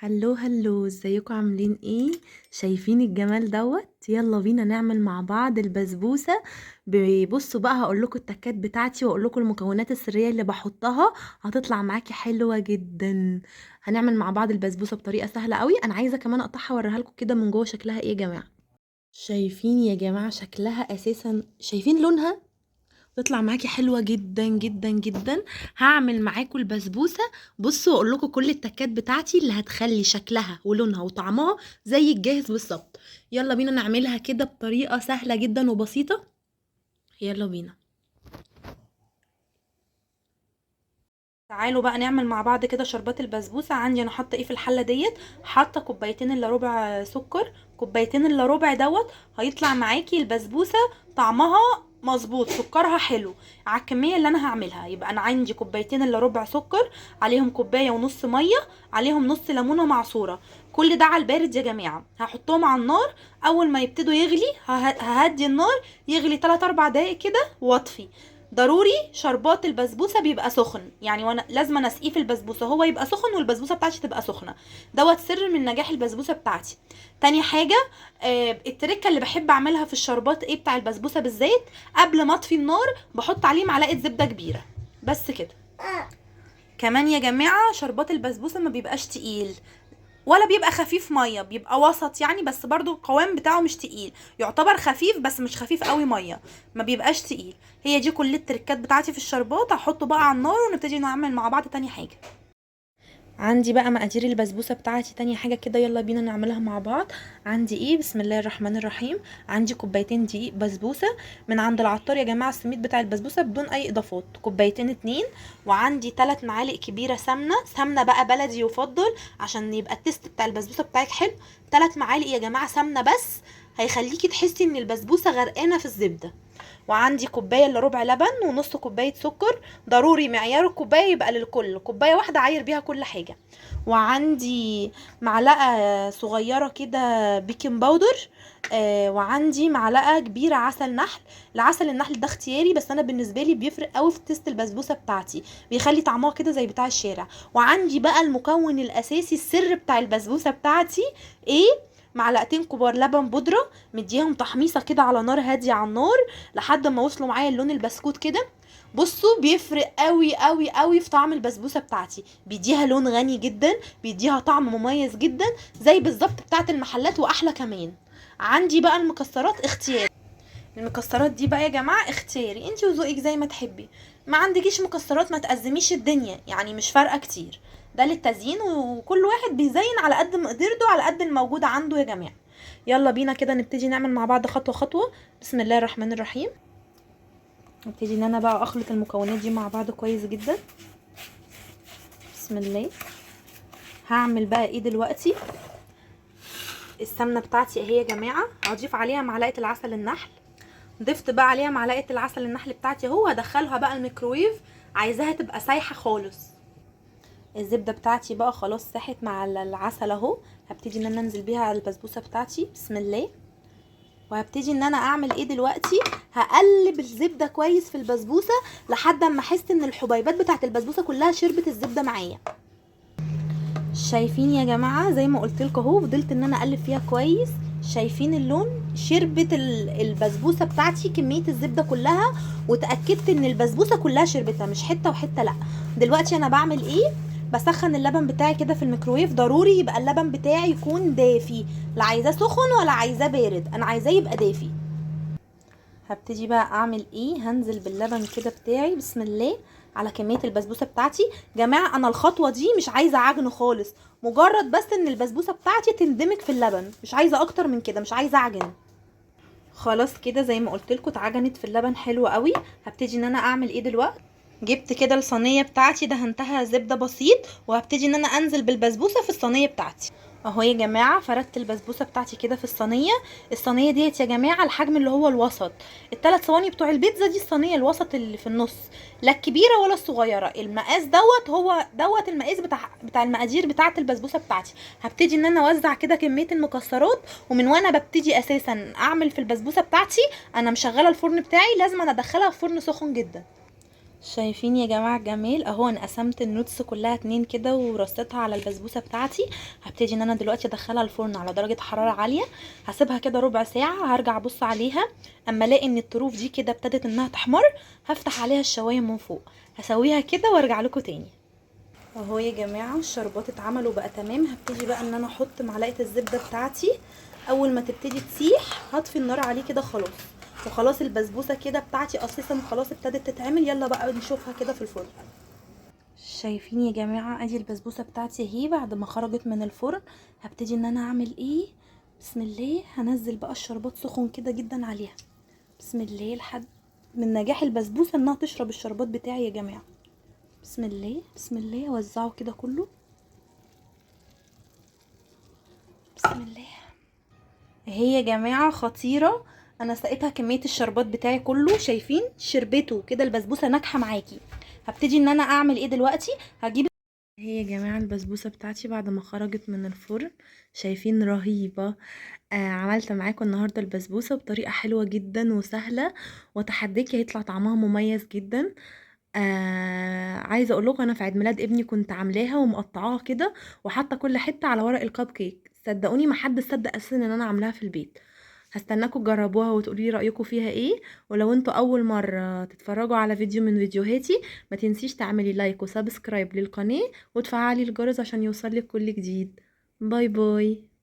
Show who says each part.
Speaker 1: hello hello، ازيكم؟ عاملين ايه؟ شايفين الجمال دوت؟ يلا بينا نعمل مع بعض البسبوسه. بصوا بقى، هقول لكم التكات بتاعتي واقول لكم المكونات السرية اللي بحطها، هتطلع معاكي حلوة جدا. هنعمل مع بعض البسبوسه بطريقة سهلة قوي. انا عايزه كمان اقطعها واوريها لكم كده من جوه شكلها ايه يا جماعة. شايفين يا جماعة شكلها اساسا؟ شايفين لونها؟ تطلع معاكي حلوة جدا جدا جدا. هعمل معاكم البسبوسه، بصوا اقول لكم كل التكات بتاعتي اللي هتخلي شكلها ولونها وطعمها زي الجاهز بالظبط. يلا بينا نعملها كده بطريقة سهلة جدا وبسيطة. يلا بينا.
Speaker 2: تعالوا بقى نعمل مع بعض كده شربات البسبوسه. عندي انا حاطه ايه في الحلة ديت؟ حاطه كوبايتين الا ربع سكر، كوبايتين الا ربع دوت هيطلع معاكي البسبوسه طعمها مظبوط، سكرها حلو على الكمية اللي انا هعملها. يبقى انا عندي كوبايتين الا ربع سكر، عليهم كوباية ونص مية، عليهم نص ليمونه معصوره، كل ده على البارد يا جماعة. هحطهم على النار، اول ما يبتدوا يغلي ههدي النار، يغلي 3-4 دقايق كده واطفي. ضروري شربات البسبوسه بيبقى سخن، يعني وانا لازم انا اسقيه في البسبوسه هو يبقى سخن والبسبوسه بتاعتي تبقى سخنة. دوت سر من نجاح البسبوسه بتاعتي. تاني حاجة، التركة اللي بحب اعملها في الشربات ايه بتاع البسبوسه بالذات، قبل ما اطفي النار بحط عليه معلقه زبدة كبيرة بس كده. كمان يا جماعة شربات البسبوسه ما بيبقاش تقيل ولا بيبقى خفيف مية، بيبقى وسط يعني، بس برضو القوام بتاعه مش تقيل، يعتبر خفيف بس مش خفيف قوي مية، ما بيبقاش تقيل. هي دي كل التركات بتاعتي في الشربات. هحطه بقى على النار ونبتدي نعمل مع بعض تاني حاجة.
Speaker 1: عندي بقى مقادير البسبوسه بتاعتي تاني حاجة كده، يلا بينا نعملها مع بعض. عندي ايه؟ بسم الله الرحمن الرحيم. عندي كوبايتين دقيق بسبوسه من عند العطار يا جماعة، السميد بتاع البسبوسه بدون اي اضافات، كوبايتين 2. وعندي 3 معالق كبيرة سمنه، سمنه بقى بلدي يفضل عشان يبقى ال taste بتاع البسبوسه بتاعك حلو. 3 معالق يا جماعة سمنه بس، هيخليكي تحسي ان البسبوسه غرقانة في الزبدة. وعندي كوباية الا ربع لبن ونص كوباية سكر، ضروري معيار الكوباية يبقى للكل، كوباية واحدة عاير بيها كل حاجة. وعندي معلقه صغيرة كده baking powder، وعندي معلقه كبيرة عسل نحل. العسل النحل ده اختياري، بس انا بالنسبة لي بيفرق قوي في taste البسبوسه بتاعتي، بيخلي طعمها كده زي بتاع الشارع. وعندي بقى المكون الاساسي السر بتاع البسبوسه بتاعتي ايه؟ معلقتين كبار لبن بودره، مديهم تحميصه كده على نار هادية على النار لحد ما وصلوا معايا اللون البسكوت كده. بصوا بيفرق قوي قوي قوي في طعم البسبوسه بتاعتي، بيديها لون غني جدا، بيديها طعم مميز جدا زي بالظبط بتاعت المحلات واحلى كمان. عندي بقى المكسرات اختياري، المكسرات دي بقى يا جماعة اختياري، انتي وذوقك زي ما تحبي. ما عندكيش مكسرات ما تأزميش الدنيا، يعني مش فارقه كتير، ده للتزيين وكل واحد بيزين على قد مقدرته على قد الموجود عنده يا جماعة. يلا بينا كده نبتدي نعمل مع بعض خطوة خطوة. بسم الله الرحمن الرحيم. ابتدي ان انا بقى اخلط المكونات دي مع بعض كويس جدا. بسم الله. هعمل بقى ايه دلوقتي؟ السمنة بتاعتي اهي يا جماعة، هضيف عليها معلقه العسل النحل. ضفت بقى عليها معلقه العسل النحل بتاعتي اهو، هدخلها بقى الميكرويف، عايزاها تبقى سايحه خالص. الزبدة بتاعتي بقى خلاص ساحت مع العسل اهو، هبتدي ان انا انزل بيها على البسبوسه بتاعتي. بسم الله. وهبتدي ان انا اعمل ايه دلوقتي؟ هقلب الزبدة كويس في البسبوسه لحد اما احس ان الحبيبات بتاعت البسبوسه كلها شربت الزبدة معايا. شايفين يا جماعة؟ زي ما قلت لكم اهو، فضلت ان انا اقلب فيها كويس. شايفين اللون؟ شربت البسبوسه بتاعتي كمية الزبدة كلها، وتاكدت ان البسبوسه كلها شربتها، مش حتة وحتة لا. دلوقتي انا بعمل ايه؟ بسخن اللبن بتاعي كده في الميكروويف. ضروري يبقى اللبن بتاعي يكون دافي، لا عايزاه سخن ولا عايزاه بارد، انا عايزاه يبقى دافي. هبتدي بقى اعمل ايه؟ هنزل باللبن كده بتاعي بسم الله على كمية البسبوسه بتاعتي. جماعة انا الخطوة دي مش عايزه عجن خالص، مجرد بس ان البسبوسه بتاعتي تندمج في اللبن، مش عايزه اكتر من كده، مش عايزه اعجن. خلاص كده زي ما قلت لكم اتعجنت في اللبن حلو قوي. هبتدي ان انا اعمل ايه دلوقتي؟ جبت كده الصينية بتاعتي دهنتها زبدة بسيط، وهبتدي ان انا انزل بالبسبوسه في الصينية بتاعتي اهو يا جماعة. فردت البسبوسه بتاعتي كده في الصينية. الصينية ديت يا جماعة الحجم اللي هو الوسط، الثلاث صواني بتوع البيتزا دي الصينية الوسط اللي في النص، لا الكبيرة ولا الصغيرة. المقاس دوت هو دوت المقاس بتاع المقادير بتاعه البسبوسه بتاعتي. هبتدي ان انا اوزع كده كمية المكسرات، ومن وانا ببتدي اساسا اعمل في البسبوسه بتاعتي انا مشغله الفرن بتاعي، لازم انا ادخلها في فرن سخن جدا.
Speaker 2: شايفين يا جماعة الجمال اهو. انا قسمت النوتس كلها 2 كده ورصيتها على البسبوسه بتاعتي. هبتدي ان انا دلوقتي ادخلها الفرن على درجه حرارة عالية، هسيبها كده ربع ساعة، هرجع ابص عليها. اما الاقي ان الطروف دي كده ابتدت انها تحمر، هفتح عليها الشوايه من فوق، هسويها كده وارجع لكم تاني. اهو يا جماعة الشربات اتعمل وبقى تمام. هبتدي بقى ان انا احط معلقه الزبدة بتاعتي. اول ما تبتدي تسيح هطفي النار عليه كده خلاص. وخلاص البسبوسه كده بتاعتي اساسا خلاص ابتدت تتعمل. يلا بقى نشوفها كده في الفرن. شايفين يا جماعة ادي البسبوسه بتاعتي اهي بعد ما خرجت من الفرن. هبتدي ان انا اعمل ايه؟ بسم الله، هنزل بقى الشربات سخن كده جدا عليها. بسم الله، لحد من نجاح البسبوسه انها تشرب الشربات بتاعي يا جماعة. بسم الله بسم الله، وزعه كده كله. بسم الله. اهي يا جماعة خطيرة، انا سقيتها كمية الشربات بتاعي كله، شايفين شربته كده، البسبوسه ناجحة معاكي. هبتدي ان انا اعمل ايه دلوقتي؟ هجيب
Speaker 1: هي يا جماعة البسبوسه بتاعتي بعد ما خرجت من الفرن، شايفين رهيبة. عملت معاكم النهارده البسبوسه بطريقة حلوة جدا وسهلة، وتحديكي هيطلع طعمها مميز جدا. عايزه اقول لكم انا في عيد ميلاد ابني كنت عاملاها ومقطعاها كده وحاطه كل حتة على ورق الكب كيك، صدقوني ما حد صدق اساسا ان انا عاملاها في البيت. هستناكم تجربوها وتقولي لي رايكم فيها ايه. ولو انتوا اول مرة تتفرجوا على فيديو من فيديوهاتي، ما تنسيش تعملي like و subscribe للقناة وتفعلي الجرس عشان يوصلك كل جديد. bye bye.